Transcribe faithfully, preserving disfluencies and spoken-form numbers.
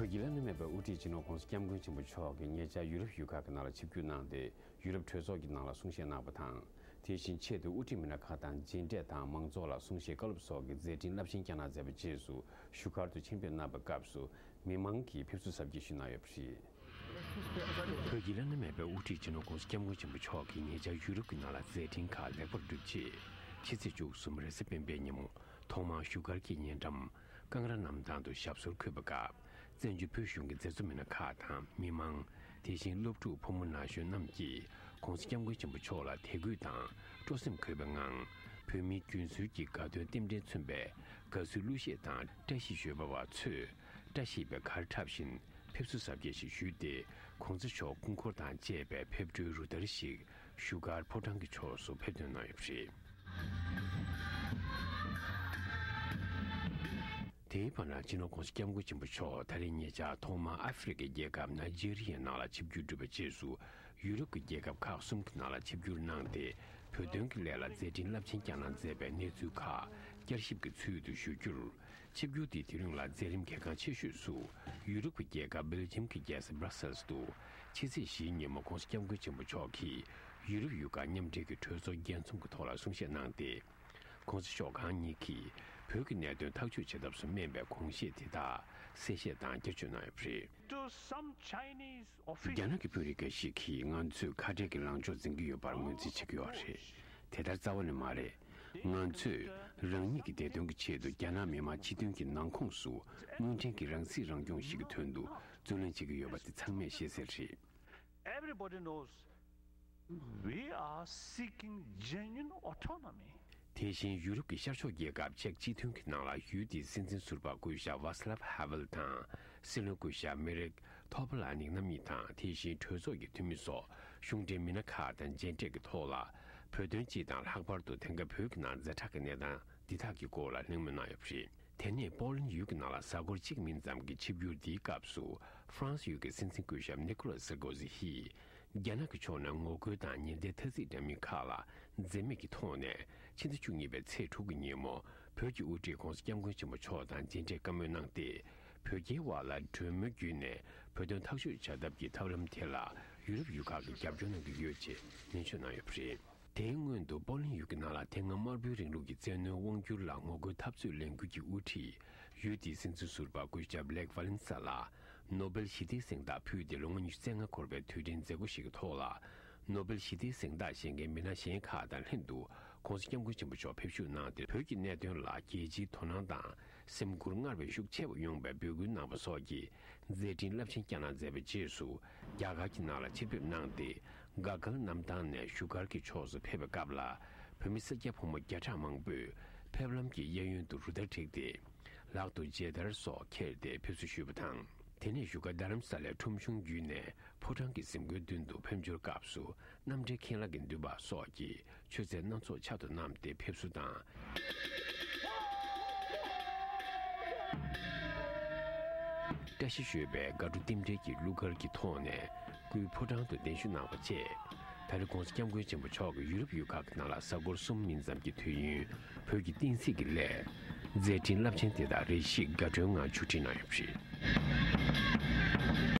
བོད་ཀྱི་བླ་ན་མེད་པའི་དབུ་ཁྲིད་སྤྱི་ནོར་༸གོང་ས་༸སྐྱབས་མགོན་ཆེན་པོ་མཆོག་གིས་ཉེ་ཆར་ཡུ་རོབ་ཡུལ་ཁག་གི་ནང་ལ་ཆིབས་བསྒྱུར་གནང་སྟེ། ཡུ་རོབ་གྲོས་ཚོགས་ཀྱི་ནང་ལ་གསུང་བཤད་གནང་བ་དང་། དེ་བཞིན་ཆེད་དུ་དབུ་ཁྲིད་མི་སྣ་ཁག་དང་མཇལ་འཕྲད་དང་མང་ཚོགས་ལ་གསུང་བཤད་བཀའ་སློབ་སོགས་ཀྱི་མཛད་འཕྲིན་རླབས་ཆེན་བསྐྱངས་གནང་མཛད་པའི་རྗེས་སུ་བཞུགས་སྒར་དུ་ཆེད་ཕེབས་གནང་བའི་སྐབས་སུ། མི་མང་གིས་ཕེབས་བསུ་གཟབ་རྒྱས་ཞུས་གནང་ཡོད་པ་རེད། བོད་ཀྱི་བླ་ན་མེད་པའི་དབུ་ཁྲིད་སྤྱི་ནོར་༸གོང་ས་༸སྐྱབས་མགོན་ཆེན་པོ་མཆོག་གིས་ཉེ་ཆར་ཡུ་རོབ་ཀྱི་ནང་ལ་མཛད་འཕྲིན་ཁག་ལེགས་པར་བསྒྲུབས་རྗེས། ཕྱི་ཚེས་བཅུ་གསུམ་རེས་གཟའ་སྤེན་པའི་ཉིན་མོ་ཐོག་མར་བཞུགས་སྒར་གྱི་ཉེ་འགྲམ་ཀང་ར་གནམ་ཐང་དུ་ཞབས་སོར་འཁོད་པའི་སྐབས། བཙན་བྱོལ་བོད་གཞུང་གི་མཛད་གཙོ་མི་སྣ་ཁག་དང་མི་མང་། དེ་བཞིན་སློབ་ཕྲུག་ཕོ་མོ་ན་གཞོན་རྣམས་ཀྱིས་༸གོང་ས་༸སྐྱབས་མགོན་ཆེན་པོ་མཆོག་ལ་དད་གུས་དང་སྤྲོ་སེམས་འཁོལ་བའི་ངང་། བོད་མིའི་རྒྱུན་སྲོལ་གྱི་དགའ་སྟོན་རྟེན་འབྲེལ་མཚོན་པའི་དགའ་བསུའི་གླུ་གཞས་དང་བཀྲ་ཤིས་ཞུ་བ་བ་ཚོས་བཀྲ་ཤིས་པའི་གར་འཁྲབ་བཞིན་ཕེབས་བསུ་གཟབ་རྒྱས་ཤིག་ཞུས་ཏེ། ༸གོང་ས་མཆོག་སྐུ་འཁོར་དང་བཅས་པའི་ཕེབས་འགྲོའི་རུ་སྟར་ཞིག་བཞུགས་སྒར་ཕོ་བྲང་གི་ཕྱོགས་སུ་ཕེབས་ཐོན་གནང་ཡོད་པ་རེད། དེའི་བར་ན་སྤྱི་ནོར་༸གོང་ས་༸སྐྱབས་མགོན་ཆེན་པོ་མཆོག་ད་རེས་ཉེ་ཆར་ཐོག་མར་ཨ་ཧྥེ་རི་ཁའི་རྒྱལ་ཁབ་ནཱི་ཇི་རི་ཡའི་ནང་ལ་ཆིབས་བསྒྱུར་གྲུབ་པའི་རྗེས་སུ། ཡུ་རོབ་ཀྱི་རྒྱལ་ཁབ་ཁག་གསུམ་གྱི་ནང་ལ་ཆིབས་བསྒྱུར་གནང་སྟེ། བོད་དོན་གྱི་སླད་ལ་མཛད་འཕྲིན་རླབས་ཆེན་བསྐྱངས་གནང་མཛད་པའི་གནས་ཚུལ་ཁག་བསྐྱར་ཞིབ་ཀྱི་ཚུལ་དུ་ཞུ་རྒྱུར། ཆིབས་བསྒྱུར་དེའི་དེ་རིང་ལ་མཛད་རིམ་གལ་འགངས་ཆེ་ཤོས་སུ། ཡུ་རོབ་ཀྱི་རྒྱལ་ཁབ་སྦེལ་ཇམ་གྱི་རྒྱལ་ས་Brussels་དུ། ཕྱི་ཚེས་བཞིའི་ཉིན་མོ་༸གོང་ས་༸སྐྱབས་མགོན་ཆེན་པོ་མཆོག་གིས་ཡུ་རོབ་ཡུལ་ཁག་མཉམ་འབྲེལ་གྱི་གྲོས་ཚོགས་རྒྱས་འཛོམས་ཀྱི་ཐོག་ལ་གསུང་བཤད་གནང་སྟེ། ༸གོང་ས་མཆོག་གང་ཉིད་ཀྱིས་བོད་ཀྱི་གནད་དོན་ཐག་གཅོད་བྱེད་ཐབས་སུ་སྨན་པའི་དགོངས་བཞེད་དེ་དག་གསལ་བཤད་དང་བསྐྱར་བཅོས་གནང་ཡོད་པ་རེད། To some Chinese officials. རྒྱ་ནག་གི་དཔོན་རིགས་འགའ་ཞིག་གིས་ང་ཚོས་ཁ་བྲལ་གྱི་ལངས་ཕྱོགས་འཛིན་གྱི་ཡོད་པར་ངོས་འཛིན་བྱེད་ཀྱི་ཡོད་རེད། དེ་ལྟར་རྩ་བ་ནས་མ་རེད། ང་ཚོས་རང་ཉིད་ཀྱི་བདེ་དོན་གྱི་ཆེད་དུ་རྒྱ་ནག་མི་དམངས་སྤྱི་མཐུན་གྱི་ནང་ཁོངས་སུ་དངོས་འབྲེལ་གྱི་རང་སྲིད་རང་སྐྱོང་ཞིག་གི་དོན་དུ་རྩོད་ལེན་བྱེད་ཀྱི་ཡོད་པ་དེ་ཚང་མས་ཤེས་གསལ་རེད། Everybody knows we are seeking genuine autonomy. དེ་བཞིན་ཡུ་རོབ་ཀྱི་ཤར་ཕྱོགས་རྒྱལ་ཁབ་ཅེཀ་སྤྱི་མཐུན་གྱི་ནང་ལ་ཡུལ་དེའི་སྲིད་འཛིན་ཟུར་པ་སྐུ་ཞབས་Václav Havel་དང་། སྲིད་བློན་སྐུ་ཞབས་མེ་རིག་ཐོ་པ་ལ་ནིག་རྣམ་གཉིས་དང་། དེ་བཞིན་གྲོས་ཚོགས་ཀྱི་འཐུས་མི་སོགས་གཞུང་འབྲེལ་མི་སྣ་ཁག་དང་མཇལ་འཕྲད་ཀྱི་ཐོག་ལ། བོད་དོན་སྤྱི་དང་ལྷག་པར་དུ་དེང་སྐབས་བོད་ཀྱི་ནང་ཛ་དྲག་གི་གནས་སྟངས་འདི་དག་གི་སྐོར་ལ་གླེང་མོལ་གནང་ཡོད་པ་རེད། དེ་ནས་པོ་ལན་ཡུལ་གྱི་ནང་ལ་གཟའ་འཁོར་གཅིག་མིན་ཙམ་གྱི་ཆིབས་བསྒྱུར་འདིའི་སྐབས་སུ། ཧྥ་རན་སི་ཡུལ་གྱི་སྲིད་འཛིན་སྐུ་ཞབས་ནི་ཀོ་ལ་སར་ཀོ་ཟི་ཧིས། རྒྱ་ནག་གི་ཕྱོགས་ནས་ངོ་རྒོལ་དང་ཉེན་བརྡའི་ཐ་ཚིག་འདྲ་མིན་ཁག་ལ་འཛེམ་མེད་ཀྱི་ཐོག་ནས། ཕྱི་ཟླ་བཅུ་གཉིས་པའི་ཚེས་དྲུག་གི་ཉིན་མོ། བོད་ཀྱི་དབུ་ཁྲིད་༸གོང་ས་༸སྐྱབས་མགོན་ཆེན་པོ་མཆོག་དང་མཇལ་འཕྲད་བཀའ་མོལ་གནང་སྟེ། བོད་རྒྱའི་དབར་ལ་གྲོས་མོལ་བརྒྱུད་ནས་བོད་དོན་ཐག་གཅོད་བྱ་ཐབས་ཀྱི་ཐབས་ལམ་དེ་ལ་ཡུ་རོབ་ཡུལ་ཁག་གིས་རྒྱབ་སྐྱོར་གནང་གི་ཡོད་ཅེས་ནན་བརྗོད་གནང་ཡོད་པ་རེད། དེའི་སྔོན་དུ་པོ་ལན་ཡུལ་གྱི་ནང་ལ་དེ་སྔ་དམར་པོའི་རིང་ལུགས་ཀྱི་བཙན་གནོན་དབང་སྒྱུར་ལ་ངོ་རྒོལ་འཐབ་རྩོད་ལས་འགུལ་གྱི་དབུ་ཁྲིད། ཡུལ་དེའི་སྲིད་འཛིན་ཟུར་པ་སྐུ་ཞབས་ལེག་ཝ་ལན་ས་ལ་ནོ་སྦེལ་ཞི་བདེའི་གཟེངས་རྟགས་ཕུལ་ཏེ། ལོ་ངོ་ཉི་ཤུ་རྩ་ལྔ་འཁོར་བའི་དུས་དྲན་མཛད་སྒོ་ཞིག་གི་ཐོག་ལ། ནོ་སྦེལ་ཞི་བདེའི་གཟེངས་རྟགས་བཞེས་མཁན་མི་སྣ་གཞན་ཁག་དང་ལྷན་དུ་༸གོང་ས་༸སྐྱབས་མགོན་ཆེན་པོ་མཆོག་ཕེབས་བཞུགས་གནང་སྟེ། བོད་ཀྱི་གནད་དོན་ལ་རྒྱལ་སྤྱིའི་དོ་སྣང་དང་སེམས་ཁུར་སྔར་བས་ཤུགས་ཆེ་བ་ཡོང་བའི་འབོད་སྐུལ་གནང་བ་སོགས་ཀྱི་མཛད་འཕྲིན་རླབས་ཆེན་བསྐྱངས་གནང་མཛད་པའི་རྗེས་སུ། རྒྱ་གར་གྱི་ནང་ལ་ཆེད་ཕེབས་གནང་སྟེ། གྷ་གྷལ་གནམ་ཐང་ནས་བཞུགས་སྒར་གྱི་ཕྱོགས་སུ་ཕེབས་པའི་སྐབས་ལ། བོད་མི་སེར་སྐྱ་ཕོ་མོ་བརྒྱ་ཕྲག་མང་པོས་ཕེབས་ལམ་གྱི་གཡས་གཡོན་དུ་རུ་སྟར་བསྒྲིགས་ཏེ། ལག་ཏུ་མཇལ་དར་སོགས་འཁྱེར་ཏེ་ཕེབས་བསུ་ཞུས་པ་དང་། དེ་ནས་བཞུགས་སྒར་རྡ་རམ་ས་ལའི་ཁྲོམ་གཞུང་བརྒྱུད་ནས་ཕོ་བྲང་གི་གཟིམ་སྒོའི་མདུན་དུ་ཕེབས་འབྱོར་སྐབས་སུ། རྣམ་འདྲེན་མཁན་བླ་གི་འདུས་པ་སོགས་ཀྱིས་མཆོད་རྫས་སྣ་ཚོགས་ཕྱག་ཏུ་བསྣམས་ཏེ་ཕེབས་བསུ་དང་། བཀྲ་ཤིས་ཞུ་བའི་དགའ་སྤྲོ་རྟེན་འབྲེལ་གྱི་གླུ་གར་གྱི་ཐོག་ནས། སྐུའི་ཕོ་བྲང་དུ་གདན་ཞུ་གནང་བ་བཅས། ད་རེས་༸གོང་ས་༸སྐྱབས་མགོན་ཆེན་པོ་མཆོག་གིས་ཡུ་རོབ་ཡུལ་ཁག་གི་ནང་ལ་གཟའ་འཁོར་གསུམ་མིན་ཙམ་གྱི་དུས་ཡུན། བོད་ཀྱི་བསྟན་སྲིད་ཀྱི་སླད། མཛད་འཕྲིན་རླབས་ཆེན་དེ་དག་རེ་ཞིག་དགའ་སྤྲོའི་ངང་མཇུག་སྒྲིལ་གནང་ཡོད་པ་རེད།